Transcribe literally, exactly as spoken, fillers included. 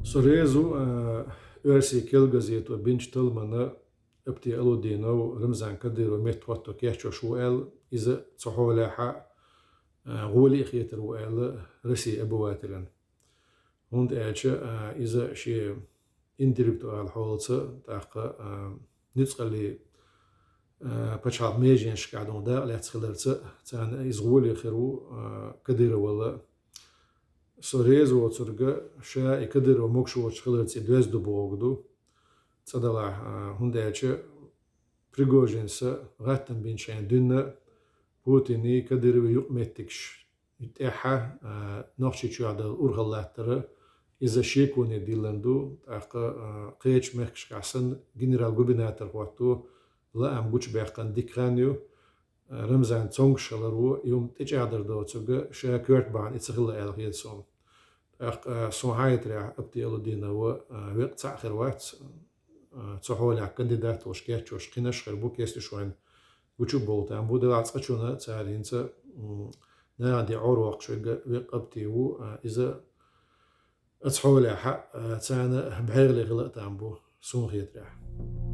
Со реза ву, а, оьрсийн Кел газето бинчу талламна Апти Алудинов Рамзан Кадыров меттахӀотто кечъеш ву аьлла, иза цу хьолехь а, а, гӀоле а хетар ву аьлла Россин обывателан. ХӀунда аьлча, а, иза шен интеллектуал хьолаца, тӀаккха, а, нуьцкъаллин, а, пачхьалкхан меженашкахь долу дакъа лаьцна хиларца, царна иза гӀоле хир ву, а, Кадыровал. Со реза воцург ша и Кадыров могуш воцуш хиларца и доьзна ду бохург ду, цкъа делахь, а, хӀунда аьлча Пригожинс гӀаттам бинчу хенахь дуьйна Путинан, Кадырован юкъа меттигаш тӀехь, а, Нохчийчохь долу урхалла латтар, иза шеконе диллина ду, тӀаккха, а, кхечу мехкашкахь санна генерал-губернатор хӀотто, лаам гучубаьккхина дика хан ю, Рамзан цомгуш хилар ву, и хӀума тӀечӀагӀдар доцург ша коьрта бахьана и ца хилла аьлла хета суна. ТӀаккха, а, суна хетарехь, Апти Алудинов, а, веккъа цхьаъ хир вац, а, цу хьолехь кандидат волуш кечъеш кхинаш а хир бу, кесташ вайн гучу а болу там бу, делахь цкъачунна цара хӀинца, м, нахана тӀе Ӏор воккхуш верг веккъа Апти ву, а, иза оцу хьолехь а, а, царна бӀегӀале хила а там бу, суна хетарехь.